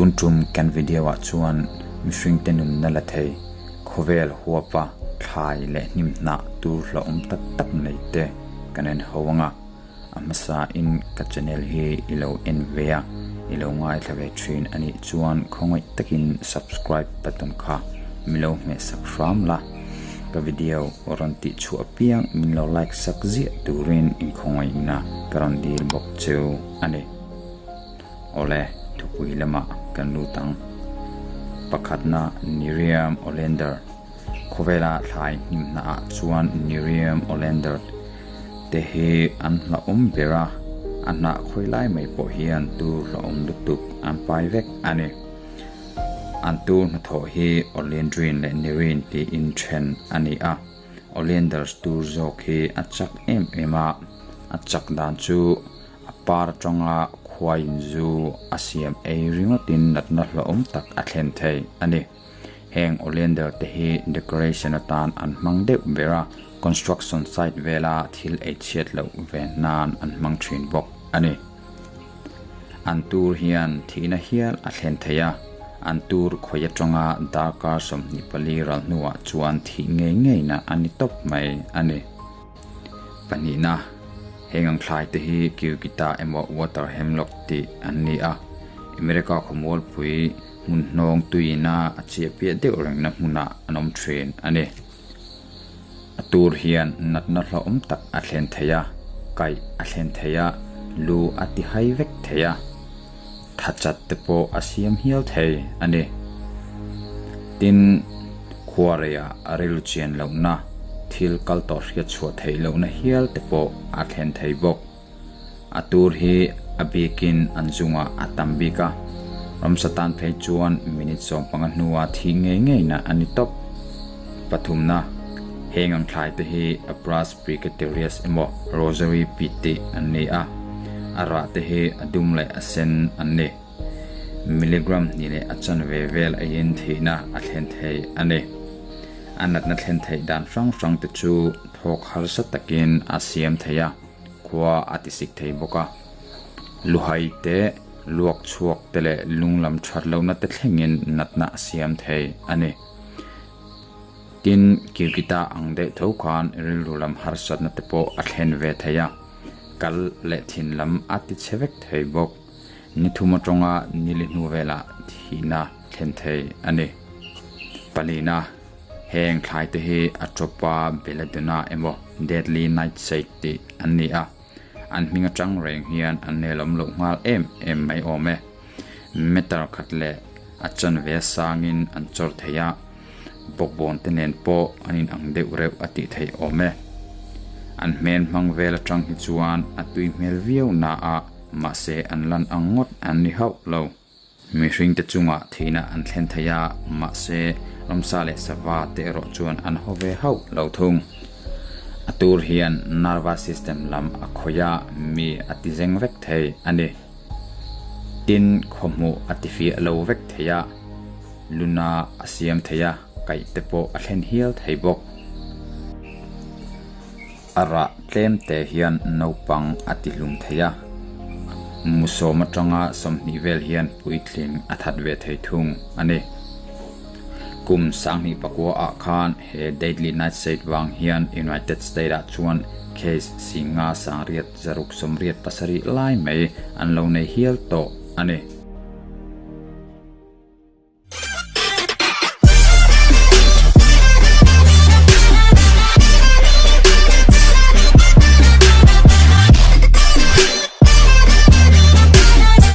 Tun tum kan video ah chuan mihringte nunna la thei, khawvel huapa thlai leh hnim hnah tur hlauhawm tak tak nei te kan en ho ang a. A hmasa in ka channel hi i lo en ve a, i lo ngaithla ve thin a nih chuan khawngaih takin subscribe button kha mi lo hmeh sak hram la, ka video rawn tih chhuah apiang min lo like sak ziah turin inkhawngaihna ka rawn dil bawk cheu a ni. Awle, thupui lamah kan lut ang. Pakhatna Nerium Oleander. Khawvela thlai hnimhna ah chuan Nerium Oleander te hi an hlauhawm ber a, a hnah khawi lai mai pawh hian tur hlauhawm lutuk an pai vek a ni. An tur hnathawh hi Oleandrin leh Nerine tiin then a ni a, Oleanders tur zawk hi a chak em em a, a chak dan chu a par atanga khuaiin zu a siam ei ringawtin natna hlauhawm tak a thlen thei a ni. Heng oleander te hi decoration atan an hmang deuh ber a, construction site vela thil ei chhiat loh ve nan an hmang thin bawk a ni. An tur hian thihna hial a thlen thei a, an tur khawi atanga darkar 24 ral hnuah chuan thih ngei ngeina a ni tawp mai a ni. Pahnihna, heng ang thlai te hi Kiukita emaw water hemlock tih an ni a, America khawmualpui Hmun hnawng tuiina a chiah piah deuh rengna hmunah an awm thin a ni. A tur hian natna hlauhawm tak a thlen thei a, kaih a thlen thei a, lu a ti hai vek thei a, tha chat te pawh a siam hial thei a ni. Tin, khuareiah a rilru chian lohna, thil kal tawh hriat chhuah theih lohna hial te pawh a thlen thei bawk. A tur hi a bikin an zungah a tam bik a, ramsa tan phei chuan minute 15 hnua thih ngei ngeina a ni tawp. Pathumna, heng ang thlai te hi Abrus precatorius emaw Rosary pit tih an ni a, a rah te hi a dum leh a sen an ni. Milligram hnih leh a chanve vel aiin thihna a thlen thei a ni. A natna thlen theih dan hrang hrang te chu thawk harsa takin a siam thei a. Khua a ti sik thei bawk a, luhai te, luak chhuak te leh lung lam that lohna te thlengin natna a siam thei a ni. Tin, Kirkita ang deuh tho khan rilru lam harsatna te pawh a thlen ve thei a, kal leh thin lam a ti chhe vek thei bawk. Ni thum atanga nili hnu velah thihna thlen thei a ni. Palina. Heng thlai te hi a tawpa belladonna emaw deadly nightshade tih an ni a, an hming atang reng hian an nelawm loh nghal em em mai awm e. Meter khat leh a chanve sangin an chawr thei a, bawkbawn te nen pawh an inang deuh reuh a tih theih awm e. An hmel hmang vel atang hi chuan a tui hmel viau na a, mahse an lan ang ngawt an ni hauh lo. Mihringte chungah thihna an thlen thei a, mahse ramsa leh sava te erawh chuan an haw ve hauh lo thung. A tur hian nervous system lam a khawih a, mi a ti zeng vek thei a ni. Tin, khawhmuh a ti fiah lo vek thei a, luna a siam thei a, kaih te pawh a thlen hial thei bawk. A rah tlem te hian naupang a ti hlum thei a, mu sawm atanga 20 vel hian puitling a that ve thei thung a ni. Kum 2009 ah khan he Deadly Nightshade vang hian United State ah chuan case 5,987 lai mai an lo nei hial tawh a ni.